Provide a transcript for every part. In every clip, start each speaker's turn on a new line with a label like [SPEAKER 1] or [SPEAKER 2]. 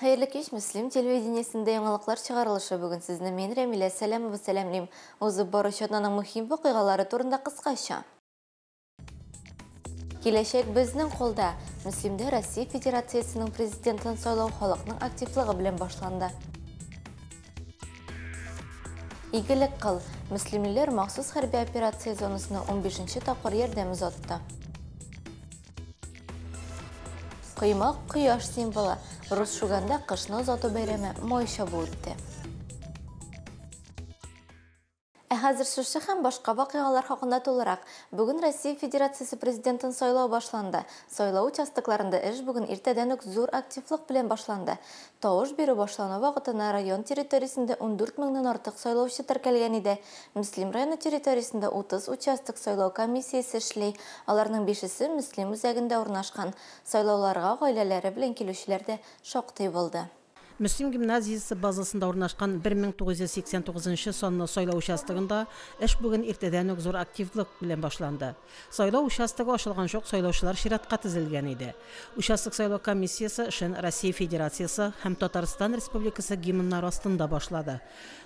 [SPEAKER 1] Хәерле кич, Мөслим телевидениесендә яңалыклар чыгарылышы. Бүген сезне мин, Рәмилә Сәләмова, сәламлим. Узып баручы атнаның мөһим вакыйгалары турында кыскача. Киләчәк безнең кулда. Мөслимдә Россия Федерациясенең президентын сайлау халыкның активлыгы белән башланды. Игелек кыл. Мөслимлеләр махсус хәрби операция зонасына 15 тапкыр ярдәм озатты. Коймак кояш символы. Рус Шуганда кышны озату бәйрәме Май чабу үтте. Ә хәзер шушы һәм башка вакыйгалар хакында тулырак. Бүген Россия Федерациясе президентын сайлау башланды. Сайлау участокларында эш бүген иртәдән үк зур активлык белән башланды. Тавыш бирү башлану вакытына район территориясендә 14 меңнән артык сайлаучы теркәлгән иде. Мөслим районы территориясендә 30 участок сайлау комиссиясе эшли. Аларның бишесе Мөслим үзәгендә урнашкан. Сайлауларга гаиләләре белән килүчеләр дә шактый булды.
[SPEAKER 2] Мөслим гимназиясе базасында урнашкан 1989 санлы сайлау участогында эш бүген иртәдән үк зур активлык белән башланды. Сайлау участогы ачылганчы ук сайлаучылар чиратка тезелгән иде. Участок сайлау комиссиясе эшен Россия Федерациясе һәм Татарстан Республикасы гимннары астында башлады.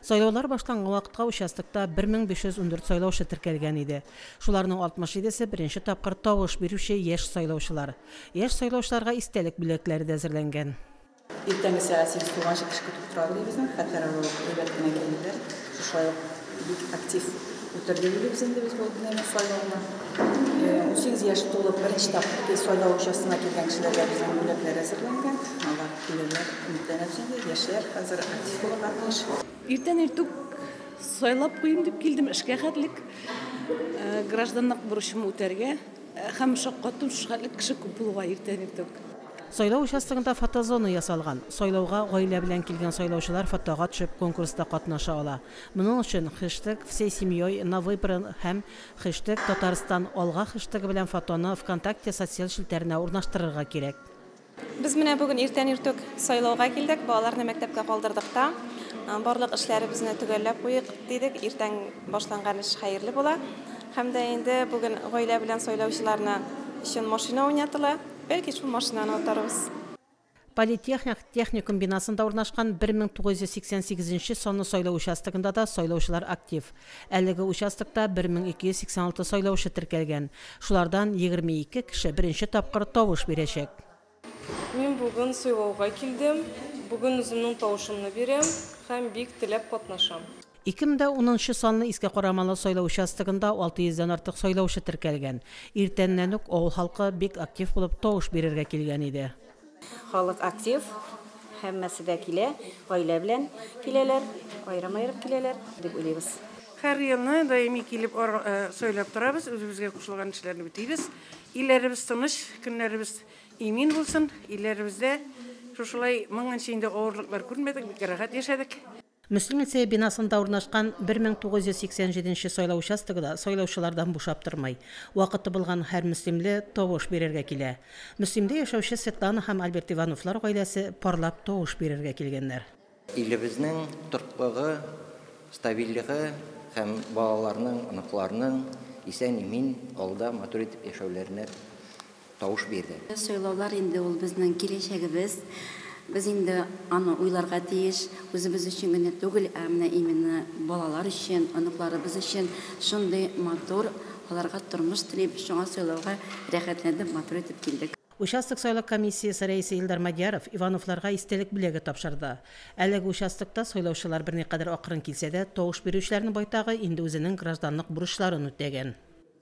[SPEAKER 2] Сайлаулар башланган вакытка участокта 1514 сайлаучы теркәлгән иде. Шуларның 67-се беренче тапкыр тавыш бирүче яшь сайлаучылар. Яшь сайлаучыларга истәлек бүләкләре дә әзерләнгән.
[SPEAKER 3] Иртәнге сәгать 8 тулганчы кеше көтеп тора безнең. Хәтта әйбәт кенә килделәр. Шулай ук бик актив үтәргә уйлыйбыз инде без бу сайлауны. 18 яшь тулып беренче тапкыр сайлау участогына килгән кешеләргә безнең бүләкләр әзерләнгән. Алар килерләр, өметләнәбез инде. Яшьләр хәзер актив булырга тиеш.
[SPEAKER 4] Иртән иртүк сайлап куйым дип килдем эшкә хәтлек. Гражданлык бурычымны үтәргә һәм шаккаттым, шул хәтлек кеше күп булуга иртән иртүк.
[SPEAKER 2] Сайлау участогында фотозона ясалган. Сайлауга гаилә белән килгән сайлаучылар фотога төшеп конкурста катнаша ала. Моның өчен хештег «Всей семьей на выборы» һәм хештег «Татарстан алга» хештегы белән фотоны ВКонтакте социаль челтәренә урнаштырырга кирәк.
[SPEAKER 5] Без менә бүген иртән иртүк сайлауга килдек, балаларны мәктәпкә калдырдык та. Барлык эшләребезне төгәлләп куйык дидек. Иртән башланган эш хәерле була. Һәм дә инде бүген гаилә белән сайлаучыларны өчен машина уйнатыла. Бәлки шул машинаны отарбыз.
[SPEAKER 2] Политехник техникум бинасында урнашкан 1988 санлы сайлау участогында да сайлаучылар актив. Әлеге участокта 1286 сайлаучы теркәлгән. Шулардан 22 кеше беренче тапкыр тавыш бирәчәк.
[SPEAKER 6] Мин бүген сайлауга килдем. Бүген үземнең тавышымны бирәм һәм бик теләп катнашам.
[SPEAKER 2] 2010 санлы Иске Карамалы сайлау участогында 600-дән артык сайлаучы теркәлгән. Иртәннән үк авыл халкы бик актив булып тавыш бирергә килгән иде.
[SPEAKER 7] Халык актив, һәммәсе дә килә, гаилә белән киләләр, аерым-аерым киләләр дип уйлыйбыз.
[SPEAKER 8] Һәр елны даими килеп сайлап торабыз, үзебезгә кушылган эшләрне үтибез. Илләребез тыныч, көннәребез имин булсын. Илләребездә шушылай моңынча инде авырлыклар күрмәдек, бик рәхәт яшәдек.
[SPEAKER 2] Мөслим лицее бинасында урнашкан 1987 сайлау участогы да сайлаучылардан бушап тормый. Вакыты булган һәр мөслимле тавыш бирергә килә. Мөслимдә яшәүче Светлана һәм Альберт Ивановлар гаиләсе парлап тавыш бирергә килгәннәр.
[SPEAKER 9] Илебезнең тотрыклыгы, стабильлеге һәм балаларның, оныкларның исән-имин алда матур итеп яшәүләренә тавыш бирде.
[SPEAKER 10] Сайлаулар инде ул безнең киләчәгебез. Без инде аны уйларга тиеш, үзебез өчен генә түгел, ә менә именно балалар өчен, оныкларыбыз өчен шундый матур, аларга тормыш телип, шуңа сайлауга рәхәтләнеп, матур итеп килдек.
[SPEAKER 2] Участок сайлау комиссиясе рәисе Илдар Мадьяров Ивановларга истәлек бүләге тапшырды. Әлеге участокта сайлаучылар берникадәр акрын килсә дә, тавыш бирүчеләрнең байтагы инде үзенең гражданлык бурычларын үтәгән.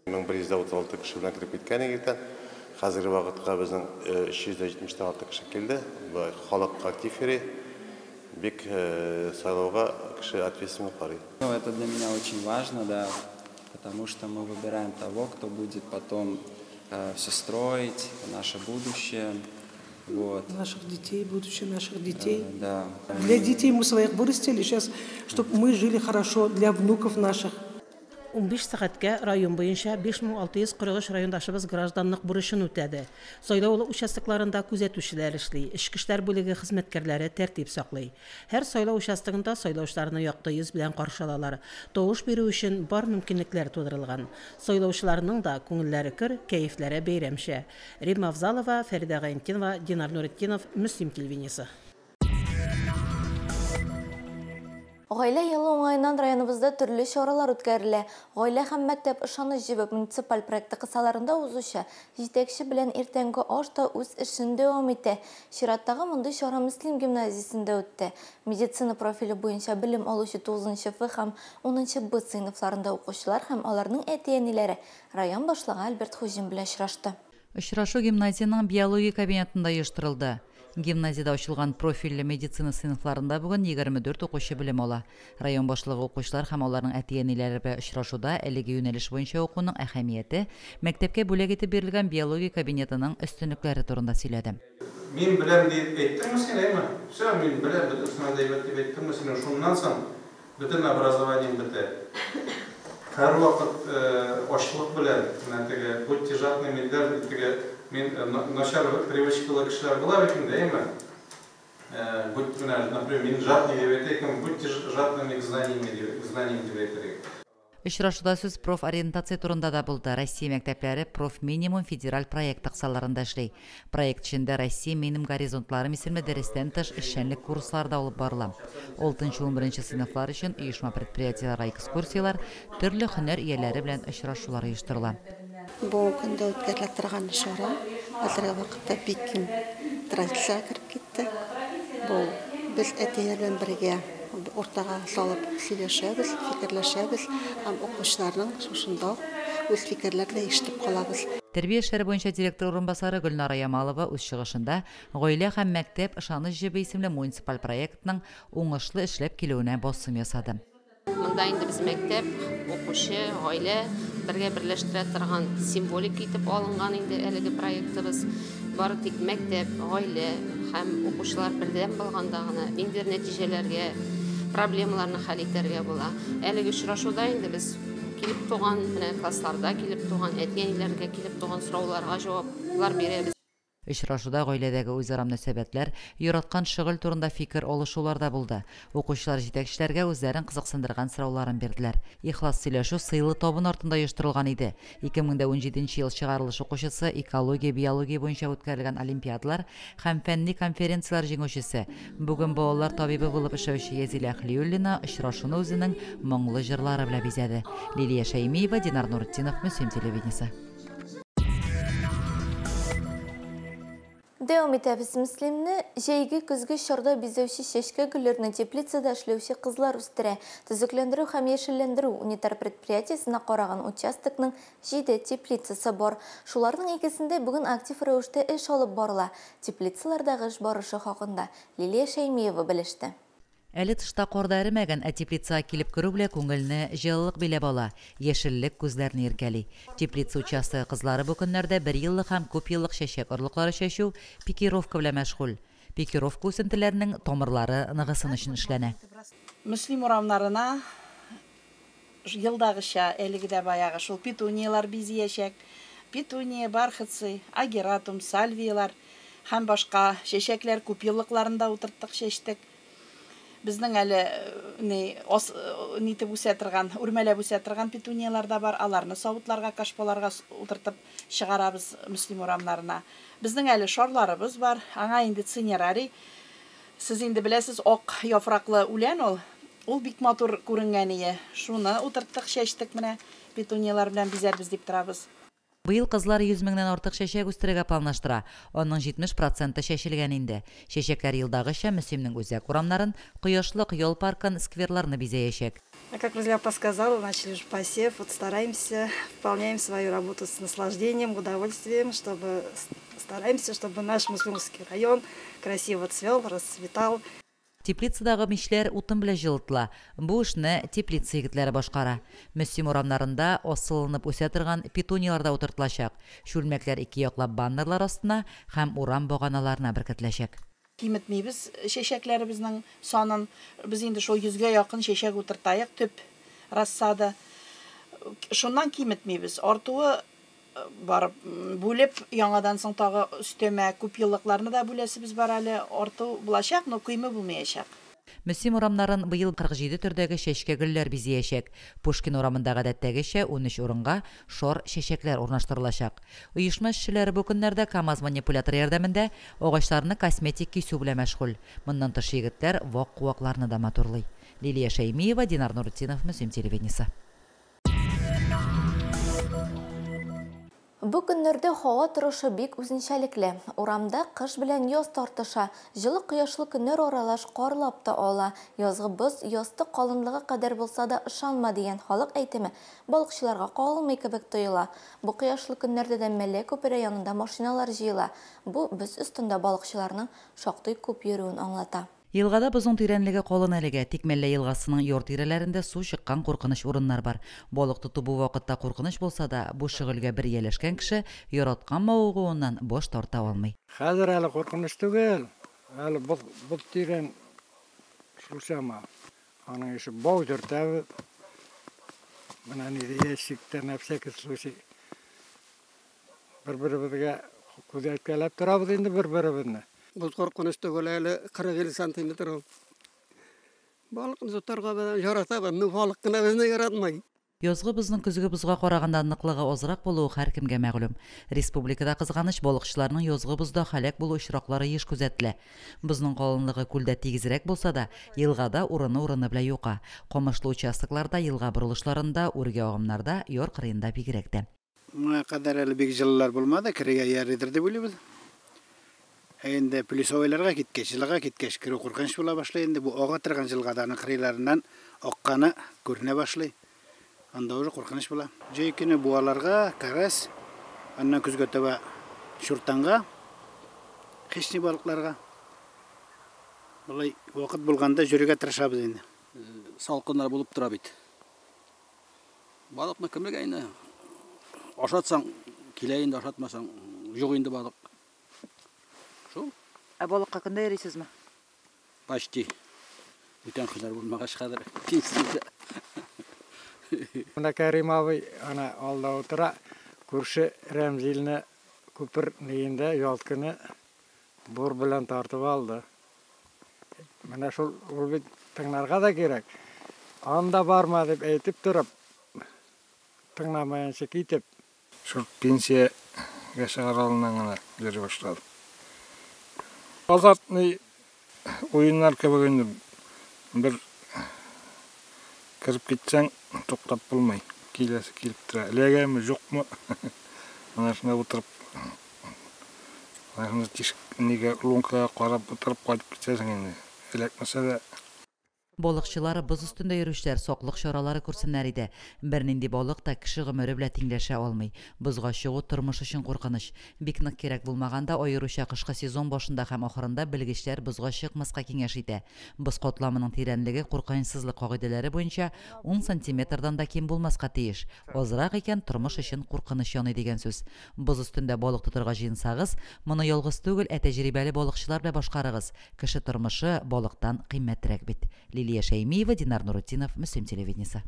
[SPEAKER 11] 1136 кеше белән килеп киткән иртән. Хәзерге вакытка безнең 376 кеше килде. Халык актив йөри. Бик сайлауга кеше ответственно карый.
[SPEAKER 12] Это для меня очень важно, да, потому что мы выбираем того, кто будет потом все строить, наше будущее. Вот.
[SPEAKER 13] Наших детей, будущее наших детей.
[SPEAKER 12] Да.
[SPEAKER 13] Для детей мы своих вырастили, сейчас, чтобы мы жили хорошо, для внуков наших.
[SPEAKER 2] 15 сәгатькә район буенча 5643 райондашыбыз гражданлык бурычын үтәде. Сайлау участокларында күзәтүчеләр эшли, эчке эшләр бүлеге хезмәткәрләре тәртип саклый. Һәр сайлау участогында сайлаучыларны якты йөз белән каршы алалар. Тавыш бирү өчен бар мөмкинлекләр тудырылган. Сайлаучыларның да күңелләре көр, кәефләре бәйрәмчә. Римма Авзалова, Фәридә Гайнтинова, Динар Нуретдинов, Мөслим телевидениесе.
[SPEAKER 1] Гаилә елы уңаеннан районыбызда төрле чаралар үткәрелә. Гаилә һәм мәктәп ышаныч җебе муниципаль проекты кысаларында узучы җитәкче белән иртәнге аш та үз эшен дәвам итә. Чираттагы мондый чара Мөслим гимназиясендә үтте. Медицина профиле буенча белем алучы 9 Ф һәм 10 Б сыйныфларында укучылар һәм аларның әти-әниләре район башлыгы Альберт Хуҗин белән очрашты.
[SPEAKER 14] Очрашу гимназиянең биология кабинетында оештырылды. Гимназиядә ачылган профильле медицина сыйныфларында бүген 24 укучы белем ала. Район башлыгы укучылар һәм аларның әти-әниләре белән очрашуда әлеге юнәлеш буенча укуның әһәмияте, мәктәпкә бүләк итеп бирелгән биология кабинетының өстенлекләре турында сөйләде.
[SPEAKER 15] Мин беләм дип әйттеңме син, әйме? Все, мин беләм, бөтенесенә дә әйбәт дип әйттеңме син? Шуннан соң бөтен образованиең бетә. Һәрвакыт ачлык белән, менә теге будьте жадными, теге мин начар привычкалы кешеләр була бит инде, әйме? Будь, менә, например, мин жадный дип әйтәм, будьте жадными к знаниям дип әйтер.
[SPEAKER 14] Очрашуда сүз профориентация турында да булды. Россия мәктәпләре профминимум федераль проекты кысаларында эшли. Проект эчендә Россия минем горизонтларым исемле дәрестән тыш эшчәнлек курслары да алып барыла. 6-11 сыйныфлар өчен оешма предприятиеләргә экскурсияләр, төрле һөнәр ияләре белән очрашулар оештырыла.
[SPEAKER 16] Бу көндә үткәрелә торган чара хәзерге вакытта бик киң традициягә кереп китте. Бу без әтиләр белән бергә уртага салып сөйләшәбез, фикерләшәбез һәм укучыларның шушында үз фикерләрен дә ишетеп калабыз.
[SPEAKER 14] Тәрбия эшләре буенча директор урынбасары Гөлнара Ямалова үз чыгышында Гаилә һәм мәктәп ышаныч җебе исемле муниципаль проектның уңышлы эшләп килүенә басым ясады.
[SPEAKER 17] Монда инде без мәктәп, укучы, гаилә бергә берләштерә торган символик итеп алынган инде әлеге проектыбыз. Бары тик мәктәп, гаилә һәм укучылар бердәм булганда гына ниндидер нәтиҗәләргә, проблемаларны хәл итәргә була. Әлеге очрашуда инде без килеп туган, менә классларда килеп туган, әти-әниләргә килеп туган сорауларга җаваплар бирәбез.
[SPEAKER 14] Очрашуда гаиләдәге үзара мөнәсәбәтләр, яраткан шөгыль турында фикер алышулар да булды. Укучылар җитәкчеләргә үзләрен кызыксындырган сорауларын бирделәр. Ихлас сөйләшү сыйлы табын артында оештырылган иде. 2017 ел чыгарылыш укучысы экология, биология буенча үткәрелгән олимпиадалар һәм фәнни конференцияләр җиңүчесе, бүген балалар табибы булып эшләүче Язилә Хлиуллина очрашуны үзенең моңлы җырлары белән бизәде. Лилия Шәймиева, Динар Нуртдинов, Мөслим телевидениесе.
[SPEAKER 1] Дәвам итәбез. Мөслимне җәйге көзге чорда бизәүче чәчкә гөлләрне теплицада эшләүче кызлар үстерә. Төзекләндерү һәм яшелләндерү унитар предприятиесенә караган участокның 7 теплицасы бар. Шуларның икесендә бүген актив рәвештә эш алып барыла. Теплицалардагы эш барышы хакында Лилия Шәймиева белеште.
[SPEAKER 14] Әле тышта кар да эремәгән, ә теплицага килеп керү белән күңелне җылылык биләп ала, яшеллек күзләрне иркәли. Теплица участогы кызлары бу көннәрдә бер еллык һәм күп еллык чәчәк орлыклары чәчү, пикировка белән мәшгуль. Пикировка үсентеләренең тамырлары ныгысын өчен эшләнә.
[SPEAKER 18] Мөслим урамнарына елдагыча әлеге дә баягы шул петуниялар бизиячәк. Петуния, бархатцы, агератум, сальвиялар һәм башка чәчәкләр күп еллыкларында утырттык, чәчтек. Безнең әле нитеп үсә торган, үрмәләп үсә торган петуниялар да бар. Аларны савытларга, кашполарга утыртып чыгарабыз Мөслим урамнарына. Безнең әле шарларыбыз бар. Аңа инде цинерарий. Сез инде беләсез, ак яфраклы үлән ул. Ул бик матур күренгән ие. Шуны утырттык, чәчтек менә петуниялар белән бизәрбез дип торабыз.
[SPEAKER 14] Быел кызлар 100 меңнән артык чәчәк үстерергә планлаштыра. Аның 70% чәчелгән инде. Чәчәкләр елдагыча Мөслимнең үзәк урамнарын, Кояшлык ял паркын, скверларны бизәячәк.
[SPEAKER 19] А как Рузиля подсказала, начали уже посев, вот стараемся, выполняем свою работу с наслаждением, удовольствием, чтобы стараемся, чтобы наш Муслимовский район красиво цвел, расцветал.
[SPEAKER 14] Теплицадагы мичләр утын белән җылытыла. Бу эшне теплица егетләре башкара. Мөслим урамнарында асылынып үсә торган петуниялар да утыртылачак. Чүлмәкләр ике яклап баннерлар астына һәм урам баганаларына беркетеләчәк.
[SPEAKER 18] Киметмибез чәчәкләребезнең санын. Без инде шул 100гә якын чәчәк утыртайык, төп рассада. Шуннан киметмибез. Артуы барып бүлеп, яңадан соң тагы өстәмә күп еллыкларны да бүләсебез бар әле. Арту булачак, но кыймы булмаячак.
[SPEAKER 14] Мөслим урамнарын быел 47 төрдәге чәчкә гөлләр бизәячәк. Пушкин урамында гадәттәгечә 13 урынга шар чәчәкләр урнаштырылачак. Оешма эшчеләре бу көннәрдә КАМАЗ манипуляторы ярдәмендә агачларны косметик кисү белән мәшгуль. Моннан тыш егетләр вак куакларны да матурлый. Лилия Шәймиева, Динар Нуртдинов, Мөслим телевидениесе.
[SPEAKER 1] Бу көннәрдә һава торышы бик үзенчәлекле. Урамда кыш белән яз тартыша. Җылы кояшлы көннәр аралаш карлап та ала. Язгы боз ястык калынлыгы кадәр булса да ышанма дигән халык әйтеме балыкчыларга кагылмый кебек тоела. Бу кояшлы көннәрдә дә Мәллә күпере янында машиналар җыела. Бу боз өстендә балыкчыларның шактый күп йөрүен аңлата.
[SPEAKER 14] Елгада бозның тирәнлеге калын әлегә, тик Мәллә елгасының яр тирәләрендә су чыккан куркыныч урыннар бар. Балык тоту бу вакытта куркыныч булса да, бу шөгыльгә бер ияләшкән кеше яраткан мавыгуыннан баш тарта алмый.
[SPEAKER 20] Хәзер әле куркыныч түгел, әле боз тирән шул чама. Аның ише бау төртәбез. Менә ни ящикта на всякий случай. Бер-беребезгә күзәткәләп торабыз инде бер-беребезне.
[SPEAKER 21] Боз куркыныч түгел әле, 40 сантиметр ул. Балыкны тотарга яратабыз, но балык кына безне яратмый.
[SPEAKER 14] Язгы бозның көзге бозга караганда ныклыгы азрак булуы һәркемгә мәгълүм. Республикада кызганыч балыкчыларның язгы бозда һәлак булу очраклары еш күзәтелә. Бозның калынлыгы күлдә тигезрәк булса да, елгада урыны-урыны белән юка. Камышлы участокларда, елга борылышларында, үрге агымнарда, яр кырыенда бигрәк тә.
[SPEAKER 22] Моңа кадәр әле бик җылылар булмады, керергә ярыйдыр дип уйлыйбыз. Инде плюсовойларга киткәч, җылыга киткәч, керү куркыныч була башлый. Инде бу ага торган җылгадан кырыйларыннан акканы күренә башлый. Анда уже куркыныч була. Җәй көне буаларга, карась, аннан көзгә таба чуртанга, хищный балыкларга. Болай вакыт булганда йөрергә тырышабыз инде.
[SPEAKER 23] Салкыннар булып тора бит. Балыкны кемгә инде? Ашатсаң килә инде, ашатмасаң юк инде балык. Шул.
[SPEAKER 14] Ә балыкка көндә йөрисезме?
[SPEAKER 23] Почти. Бүтән көннәр булмагач хәзер пенсиядә.
[SPEAKER 20] Менә Кәрим абый ана алда утыра, күрше Рәмзилне күпер нигендә ялткыны бур белән тартып алды. Менә шул ул бит тыңларга да кирәк. Анда барма дип әйтеп торып, тыңламаенча китеп.
[SPEAKER 24] Шул пенсиягә чыгар алдыннан гына йөри башлады. Азартный уеннар кебек инде бер кереп китсәң туктап булмый. Киләсе килеп тора. Эләгәме, юкмы? Менә шунда утырып, менә шунда тишек нигә лункага карап утырып кайтып китәсең инде. Эләкмәсә дә.
[SPEAKER 14] Балыкчылар боз өстендә йөрүчеләр саклык чаралары күрсеннәр иде. Бернинди балык та кеше гомере белән тиңләшә алмый. Бозга чыгу тормыш өчен куркыныч. Бик нык кирәк булмаганда, аеруча кышкы сезон башында һәм ахырында белгечләр бозга чыкмаска киңәш итә. Боз катламының тирәнлеге куркынычсызлык кагыйдәләре буенча 10 сантиметрдан да ким булмаска тиеш. Азрак икән тормыш өчен куркыныч яный дигән сүз. Боз өстендә балык тотарга җыенсагыз, моны ялгыз түгел, ә тәҗрибәле балыкчылар белән башкарыгыз. Кеше тормышы балыктан кыйммәтрәк бит. Лилия Шәймиева, Динар Нуртдинов, Мөслим телевидениесе.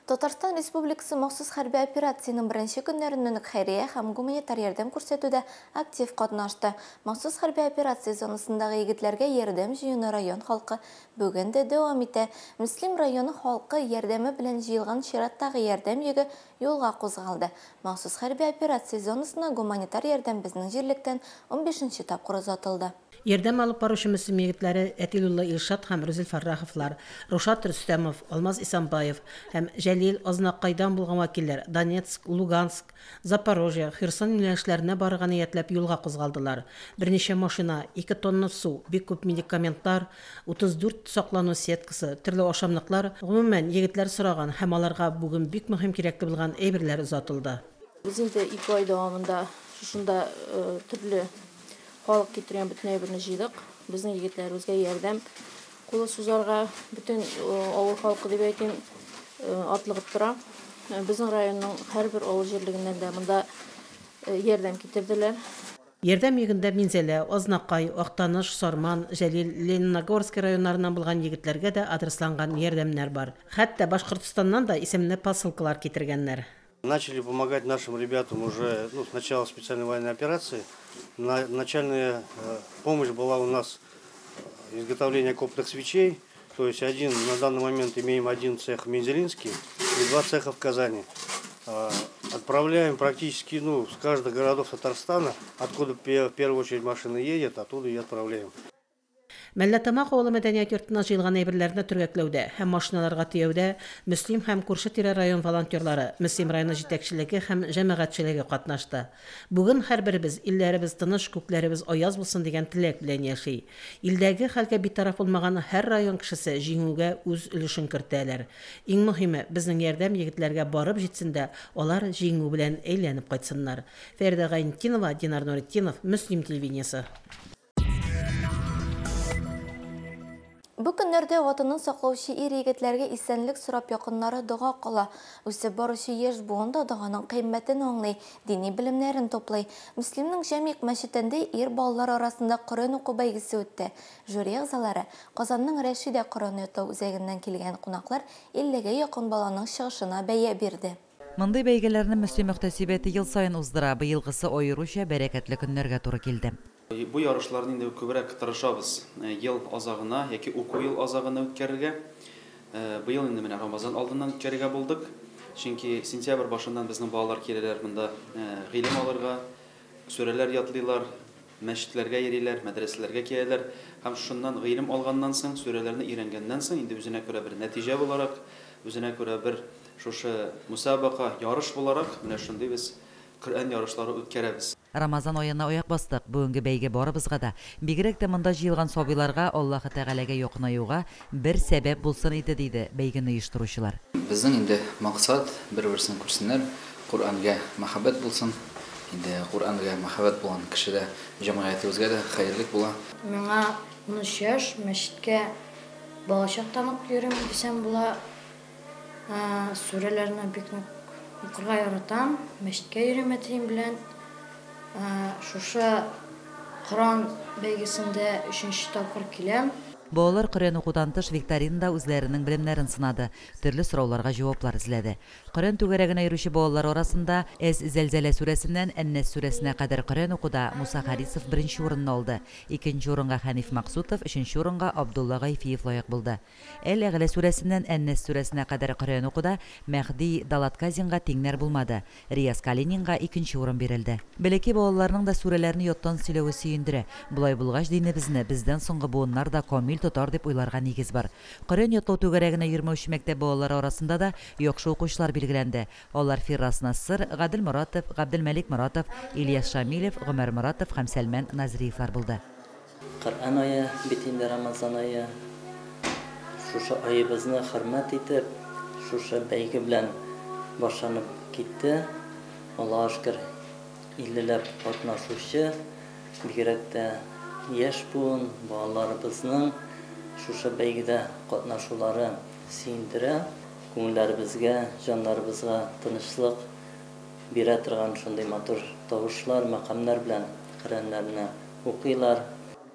[SPEAKER 1] Татарстан Республикасы махсус хәрби операциянең беренче көннәреннән үк хәйрия һәм гуманитар ярдәм күрсәтүдә актив катнашты. Махсус хәрби операция зонасындагы егетләргә ярдәм җыюны район халкы бүген дә дәвам итә. Мөслим районы халкы ярдәме белән җыелган чираттагы ярдәм йөге юлга кузгалды. Махсус хәрби операция зонасына гуманитар ярдәм безнең җирлектән 15нче тапкыр озатылды.
[SPEAKER 2] Ярдәм алып баручы Мөслим егетләре Әтилулла Илшат һәм Рүзил Фарраховлар, Рушат Рөстәмов, Алмаз Исамбаев һәм Җәлил Азнакайдан булган вәкилләр Донецк, Луганск, Запорожье, Херсон юнәлешләренә барырга ниятләп юлга кузгалдылар. Берничә машина, 2 тонна су, бик күп медикаментлар, 34 саклану сеткасы, төрле ашамлыклар, гомумән егетләр сораган һәм аларга бүген бик мөһим кирәкле булган әйберләр озатылды.
[SPEAKER 25] Без инде 2 ай дәвамында шушында төрле халык китергән бөтен әйберне җыйдык. Безнең егетләребезгә ярдәм кулы сузарга бөтен авыл халкы дип әйтим, атлыгып тора. Безнең районның һәрбер авыл җирлегеннән дә монда ярдәм китерделәр.
[SPEAKER 2] Ярдәм йөгендә Минзәлә, Азнакай, Актаныш, Сарман, Җәлил, Лениногорск районнарыннан булган егетләргә дә адресланган ярдәмнәр бар. Хәтта Башкортостаннан да исемле посылкалар китергәннәр.
[SPEAKER 26] Начали помогать нашим ребятам уже, с начала специальной военной операции. Начальная помощь была у нас изготовление окопных свечей. То есть на данный момент имеем один цех в Мензелинске и 2 цеха в Казани. Отправляем практически, с каждых городов Татарстана, откуда в первую очередь машины едет, оттуда и отправляем.
[SPEAKER 2] Мәлләтамак авылы мәдәният йортына җыелган әйберләрне төргәкләүдә һәм машиналарга төяүдә Мөслим һәм күрше-тирә район волонтерлары, Мөслим районы җитәкчелеге һәм җәмәгатьчелеге катнашты. Бүген һәрберебез илләребез тыныч, күкләребез аяз булсын дигән теләк белән яши. Илдәге хәлгә битараф булмаган һәр район кешесе җиңүгә үз өлешен кертәләр. Иң мөһиме, безнең ярдәм егетләргә барып җитсен дә, алар җиңү белән әйләнеп кайтсыннар. Фәридә Гайнетдинова, Динар Нуретдинов, Мөслим телевидениесе.
[SPEAKER 1] Бу көннәрдә Ватанын саклаучы ир-егетләргә исәнлек сорап якыннары дога кыла. Үсеп баручы яшь буын да доганың кыйммәтен аңлый, дини белемнәрен туплый. Мөслимнең Җәмигъ мәчетендә ир балалар арасында Коръән уку бәйгесе үтте. Жюри әгъзалары, Казанның Рәшидә Коръән ятлау үзәгеннән килгән кунаклар иллегә якын баланың чыгышына бәя бирде.
[SPEAKER 14] Мондый бәйгеләрне Мөслим мөхтәсибәте ел саен уздыра, быелгысы аеруча бәрәкәтле көннәргә туры килде.
[SPEAKER 3] Бу ярышларны инде күбрәк тырышабыз ел азагына яки уку ел азагына үткәрергә. Быел инде менә Рамазан алдыннан үткәрергә булдык. Чөнки сентябрь башыннан безнең балалар киләләр монда гыйлем алырга, сүрәләр ятлыйлар, мәчетләргә йөриләр, мәдрәсәләргә киләләр. Һәм шуннан гыйлем алганнан соң, сүрәләрне өйрәнгәннән соң, инде үзенә күрә бер нәтиҗә буларак, үзенә күрә бер шушы мусабака, ярыш буларак, менә шундый без Коръән ярышлары үткәрәбез.
[SPEAKER 14] Рамазан аена аяк бастык. Бүгенге бәйге барыбызга да, бигрәк тә монда җыелган сабыйларга Аллаһы Тәгаләгә якынаюга бер сәбәп булсын иде, диде бәйгене оештыручылар.
[SPEAKER 4] Безнең инде максат, бер-берсен күрсеннәр, Коръәнгә мәхәббәт булсын. Инде Коръәнгә мәхәббәт булган кешедә җәмгыятебезгә дә хәерлек була.
[SPEAKER 5] Миңа 13 яшь, мәчеткә балачактан ук йөрим дисәм була. Сүрәләрне бик нык укырга яратам, мәчеткә йөрим әтием белән. Шушы Коръән бәйгесендә өченче тапкыр киләм.
[SPEAKER 14] Балалар Коръән укудан тыш викторинада үзләренең белемнәрен сынады, төрле сорауларга җаваплар эзләде. Коръән түгәрәгенә йөрүче балалар арасында Әз-Зәлзәлә сүрәсеннән Ән-Нәс сүрәсенә кадәр Коръән укуда Муса Харисов беренче урынны алды, икенче урынга Хәниф Максутов, өченче урынга Абдулла Гайфиев лаек булды. Әл-Әгълә сүрәсеннән Ән-Нәс сүрәсенә кадәр Коръән укуда Мәһди Далатказинга тиңнәр булмады, Рияз Калининга икенче урын бирелде. Бәләкәй балаларның да сүрәләрне яттан сөйләве сөендерә. Болай булгач, динебезне бездән соңгы буыннар да камил тотар дип уйларга нигез бар. Коръән ятлау түгәрәгенә йөрмәүче мәктәп балалары арасында да яхшы укучылар билгеләнде. Алар Фиррас Нассыр, Гадел Моратов, Габделмәлик Моратов, Ильяс Шамилев, Гомәр Моратов һәм Сәлмән Назриевлар булды.
[SPEAKER 6] Коръән ае бит инде Рамазан ае. Шушы аебызны хөрмәт итеп, шушы бәйге белән башланып китте. Аллага шөкер, иллеләп катнашучы, бигрәк тә яшь буын, балаларыбызның шушы бәйгедә катнашулары сөендерә. Күңелләребезгә, җаннарыбызга тынычлык бирә торган шундый матур тавышлар, мәкамнәр белән Коръәннәрне укыйлар.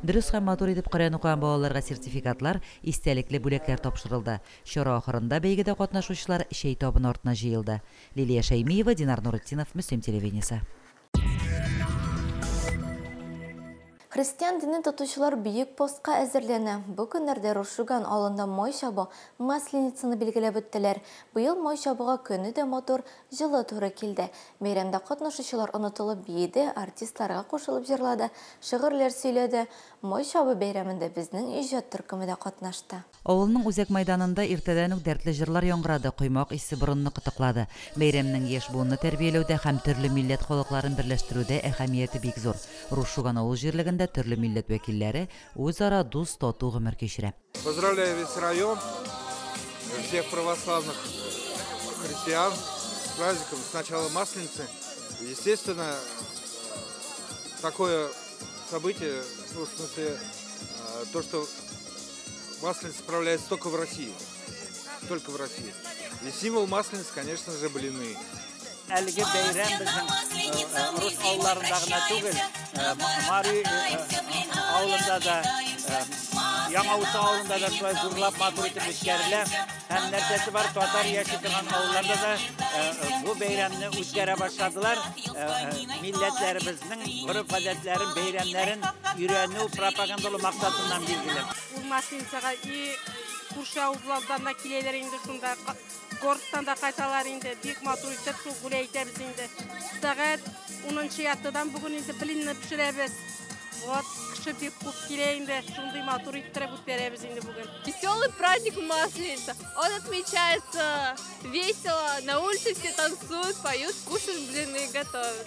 [SPEAKER 14] Дөрес һәм матур итеп Коръән укыган балаларга сертификатлар, истәлекле бүләкләр тапшырылды. Чара ахырында бәйгедә катнашучылар чәй табыны артына җыелды. Лилия Шәймиева, Динар Нуретдинов, Мөслим телевидениесе.
[SPEAKER 1] Христиан динен тотучылар бөек постка әзерләнә. Бу көннәрдә Рушуган авылында май чабу, Масленицаны билгеләп үттеләр. Быел май чабуга көне дә матур, җылы туры килде. Бәйрәмдә катнашучылар онытылып биеде, артистларга кушылып җырлады, шигырьләр сөйләде. Май чабу бәйрәмендә безнең иҗат төркеме дә катнашты.
[SPEAKER 14] Авылның үзәк мәйданында иртәдән үк дәртле җырлар яңгырады, коймак исе борынны кытыклады. Бәйрәмнең яшь буынны тәрбияләүдә һәм төрле милләт халыкларын берләштерүдә әһәмияте бик зур. Рушуган авыл җирлегендә төрле милләт вәкилләре үзара дус, тату гомер кичерә.
[SPEAKER 7] Поздравляю весь район, всех православных христиан с праздником, с началом Масленицы. Естественно, такое событие, ну, в смысле, то, что Масленица справляется только в России. Только в России. И символ Масленицы, конечно же, блины.
[SPEAKER 8] Әлеге бәйрәм безнең рус авылларында гына түгел, Мари авылында да, Яңа Усы авылында да шулай зурлап матур итеп үткәрелә. Һәм нәрсәсе бар, татар яши торган авылларда да бу бәйрәмне үткәрә башладылар. Милләтләребезнең гореф-гадәтләрен, бәйрәмнәрен өйрәнү, пропагандалау максатыннан билгеле.
[SPEAKER 27] Ул Масленицага и күрше авыллардан да киләләр инде шунда, городтан да кайталар инде, бик матур итеп шул гүләй итәбез инде. Сәгать унынчы яртыдан бүген инде блинны пешерәбез. Вот, Кеше бик күп килә инде. Шундый матур иттереп үткәрәбез инде бүген.
[SPEAKER 9] Веселый праздник Масленица. Он отмечается весело. На улице все танцуют, поют, кушают блины, готовят.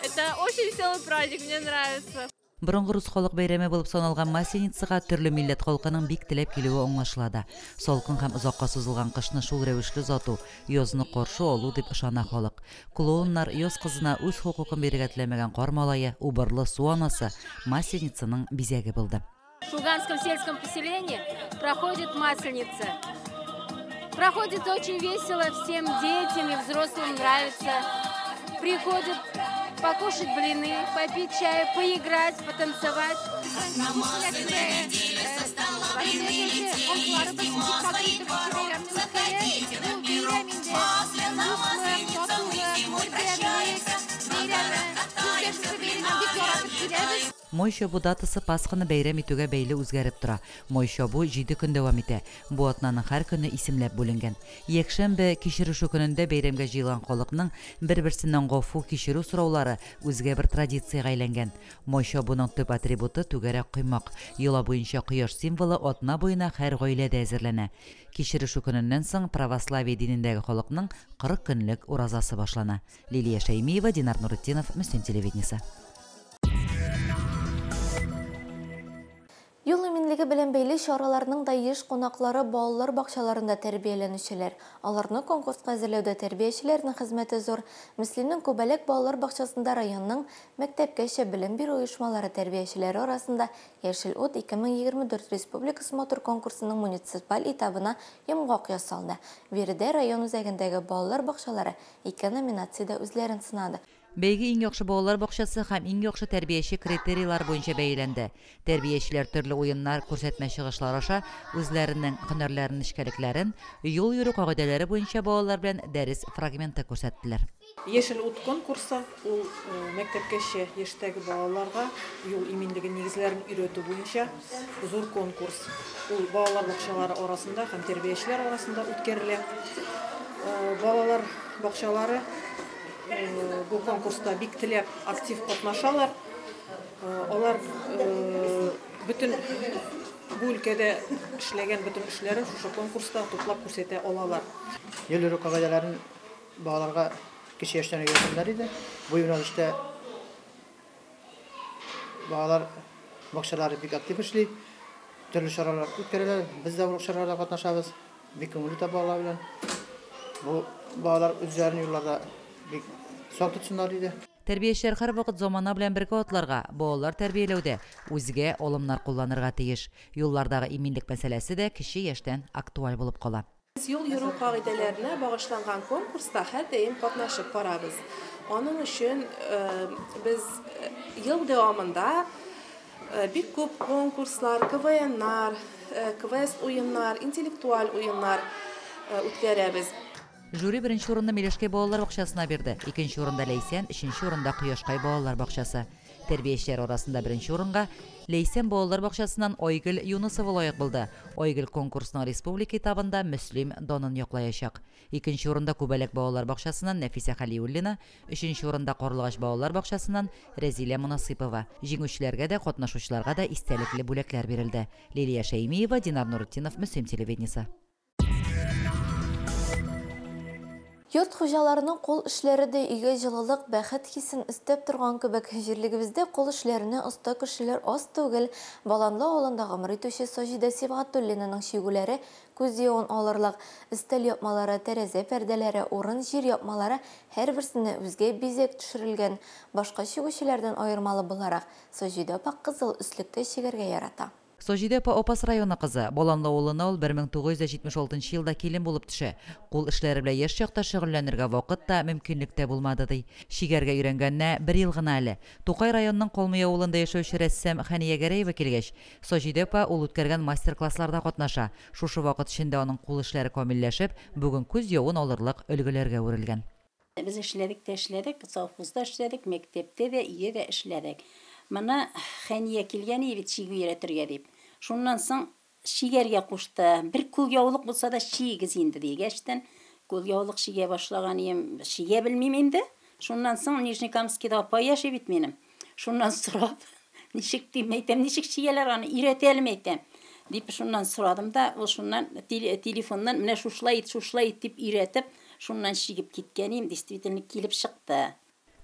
[SPEAKER 9] Это очень веселый праздник, мне нравится.
[SPEAKER 14] Борынгы рус халык бәйрәме булып саналган Масленицага төрле милләт халкының бик теләп килүе аңлашыла да. Салкын һәм озакка сузылган кышны шул рәвешле озату, язны каршы алу дип ышана халык. Клоуннар яз кызына үз хокукын бирергә теләмәгән кар малае, убырлы су анасы Масленицаның бизәге булды.
[SPEAKER 10] В Шуганском сельском поселении проходит Масленица. Проходит очень весело, всем детям и взрослым нравится. Приходят покушать блины, попить чай, поиграть, потанцевать.
[SPEAKER 14] Май чабу датасы Пасханы бәйрәм итүгә бәйле үзгәреп тора. Май чабу 7 көн дәвам итә. Бу атнаның һәр көне исемләп бүленгән. Якшәмбе кичерешү көнендә бәйрәмгә җыелган халыкның бер-берсеннән гафу кичерү сораулары үзгә бер традициягә әйләнгән. Май чабуның төп атрибуты түгәрәк коймак. Йола буенча кояш символы атна буена һәр гаиләдә әзерләнә. Кичерешү көненнән соң православие динендәге халыкның 40 көнлек уразасы башлана. Лилия Шәймиева, Динар Нуретдинов, Мөслим телевидениесе.
[SPEAKER 1] Юл иминлеге белән бәйле чараларның да еш кунаклары балалар бакчаларында тәрбияләнүчеләр. Аларны конкурска әзерләүдә тәрбиячеләрнең хезмәте зур. Мөслимнең Күбәләк балалар бакчасында районның мәктәпкәчә белем бирү оешмалары тәрбиячеләре арасында Яшел ут 2024 республика смотр конкурсының муниципаль этабына йомгак ясалды. Биредә район үзәгендәге балалар бакчалары ике номинациядә үзләрен сынады.
[SPEAKER 14] Бәйге иң яхшы балалар бакчасы һәм иң яхшы тәрбияче критерийлар буенча бәяләнде. Тәрбиячеләр төрле уеннар, күрсәтмә чыгышлар аша үзләренең һөнәрләрен, нечкәлекләрен, юл йөрү кагыйдәләре буенча балалар белән дәрес фрагменты күрсәттеләр.
[SPEAKER 11] Яшел ут конкурсы ул мәктәпкәчә яшьтәге балаларга юл иминлеге нигезләрен өйрәтү буенча зур конкурс. Ул балалар бакчалары арасында һәм тәрбиячеләр арасында үткәрелә. Балалар бакчалары бу конкурста бик теләп актив катнашалар. Алар бөтен бу өлкәдә эшләгән бөтен эшләрен шушы конкурста туплап күрсәтә алалар.
[SPEAKER 12] Юл йөрү кагыйдәләрен балаларга кече яшьтән өйрәтәләр иде. Бу юнәлештә балалар бакчалары бик актив эшли, төрле чаралар үткәрәләр. Без дә бу чараларда катнашабыз. Бик күңелле үтә балалар белән. Бу балалар үзләрен юлларда бик сак тотсыннар иде.
[SPEAKER 14] Тәрбиячеләр һәрвакыт замана белән бергә атларга, балалар тәрбияләүдә үзгә алымнар кулланырга тиеш. Юллардагы иминлек мәсьәләсе дә кече яшьтән актуаль булып кала.
[SPEAKER 13] Без юл йөрү кагыйдәләренә багышланган конкурста һәрдаим катнашып барабыз. Аның өчен без ел дәвамында бик күп конкурслар, КВНнар, квест уеннар, интеллектуаль уеннар үткәрәбез.
[SPEAKER 14] Жюри беренче урынны Миләшкәй балалар бакчасына бирде. Икенче урында Ләйсән, өченче урында Кояшкай балалар бакчасы. Тәрбиячеләр арасында беренче урынга Ләйсән балалар бакчасыннан Айгөл Юнысова лаек булды. Айгөл конкурсның республика этабында Мөслим данын яклаячак. Икенче урында Күбәләк балалар бакчасыннан Нәфисә Хәлиуллина, өченче урында Карлыгач балалар бакчасыннан Рәзилә Мунасыпова. Җиңүчеләргә дә, катнашучыларга да истәлекле бүләкләр бирелде. Лилия Шәймиева, Динар Нуретдинов, Мөслим телевидениесе.
[SPEAKER 1] Йорт хуҗаларының кул эшләре дә өйгә җылылык, бәхет хисен өстәп торган кебек. Җирлегебездә кул эшләренә оста кешеләр аз түгел. Баланлы авылында гомер итүче Саҗидә Сибгатуллинаның чигүләре күз явын алырлык. Өстәл япмалары, тәрәзә пәрдәләре, урын җир япмалары һәрберсенә үзгә бизәк төшерелгән. Башка чигүчеләрдән аермалы буларак, Саҗидә апа кызыл өслектә чигәргә ярата.
[SPEAKER 14] Саҗидә апа Апас районы кызы. Баланлы авылына ул 1976 елда килен булып төшә. Кул эшләре белән яшь чакта шөгыльләнергә вакыт та, мөмкинлек тә булмады ди. Чигәргә өйрәнгәненә бер ел гына әле. Тукай районының Калмый авылында яшәүче рәссам Хәния Гәрәева килгәч, Саҗидә апа ул үткәргән мастер-классларда катнаша. Шушы вакыт эчендә аның кул эшләре камилләшеп, бүген күз явын алырлык өлгеләргә үрелгән.
[SPEAKER 15] Без эшләдек тә эшләдек, совхозда эшләдек, мәктәптә дә, өйдә дә эшләдек. Мына Хәния килгән иде бит чигү өйрәтергә дип. Шуннан соң чигәргә кушты. Бер кул яулык булса да чигегез инде дигәчтән, кул яулык чигә башлаган идем, чигә белмим инде. Шуннан соң Нижнекамскида апа яши бит минем. Шуннан сорап, Ничек дим, әйтәм, ничек чигәләр аны, өйрәт әле, әйтәм. Дип шуннан сорадым да, ул шуннан телефоннан менә шушылай ит, шушылай ит дип өйрәтеп, шуннан чигеп киткән идем, действительно килеп чыкты.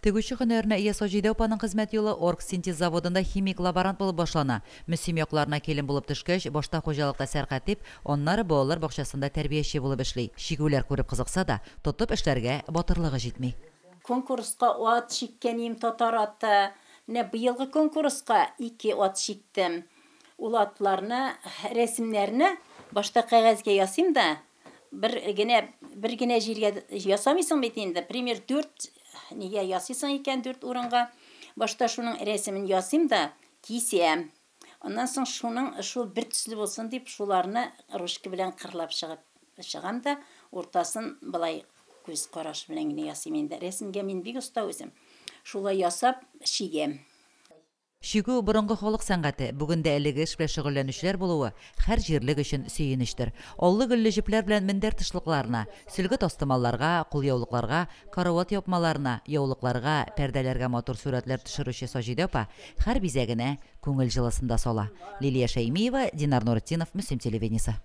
[SPEAKER 14] Тегүче һөнәренә ия Саҗидә апаның хезмәт юлы Оргсинтез заводында химик-лаборант булып башлана. Мөслим якларына килен булып төшкәч, башта хуҗалыкта сәркатип, аннары балалар бакчасында тәрбияче булып эшли. Чигүләр күреп кызыкса да, тотып эшләргә батырлыгы җитми.
[SPEAKER 15] Конкурска ат чиккән идем, татар аты. Менә быелгы конкурска ике ат чиктем. Ул атларны, рәсемнәрне башта кәгазьгә ясыйм да, бер генә, бер генә җиргә ясамыйсың бит инде. Пример, дүрт нигә ясыйсың икән, дүрт урынга. Башта шуның рәсемен ясыйм да, кисәм. Аннан соң шуның шул бер төсле булсын дип, шуларны ручка белән кырлап чыгып чыгам да, уртасын былай күз карашы белән генә ясыйм инде. Рәсемгә мин бик оста үзем. Шулай ясап чигәм.
[SPEAKER 14] Чигү, борынгы халык сәнгате. Бүген дә әлеге эш белән шөгыльләнүчеләр булуы һәр җирлек өчен сөенечтер. Аллы-гөлле җепләр белән мендәр тышлыкларына, сөлге-тастымалларга, кулъяулыкларга, карават япмаларына, яулыкларга, пәрдәләргә матур сурәтләр төшерүче Саҗидә апа һәр бизәгенә күңел җылысын да сала. Лилия Шәймиева, Динар Нуретдинов, Мөслим телевидениесе.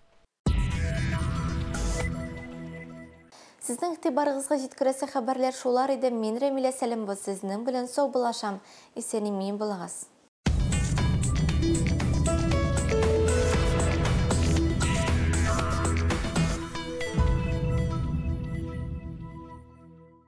[SPEAKER 1] Сезнең игътибарыгызга җиткерәсе хәбәрләр шулар иде. Мин Рәмилә Сәлимова сезнең белән саубуллашам. Исән-имин булыгыз.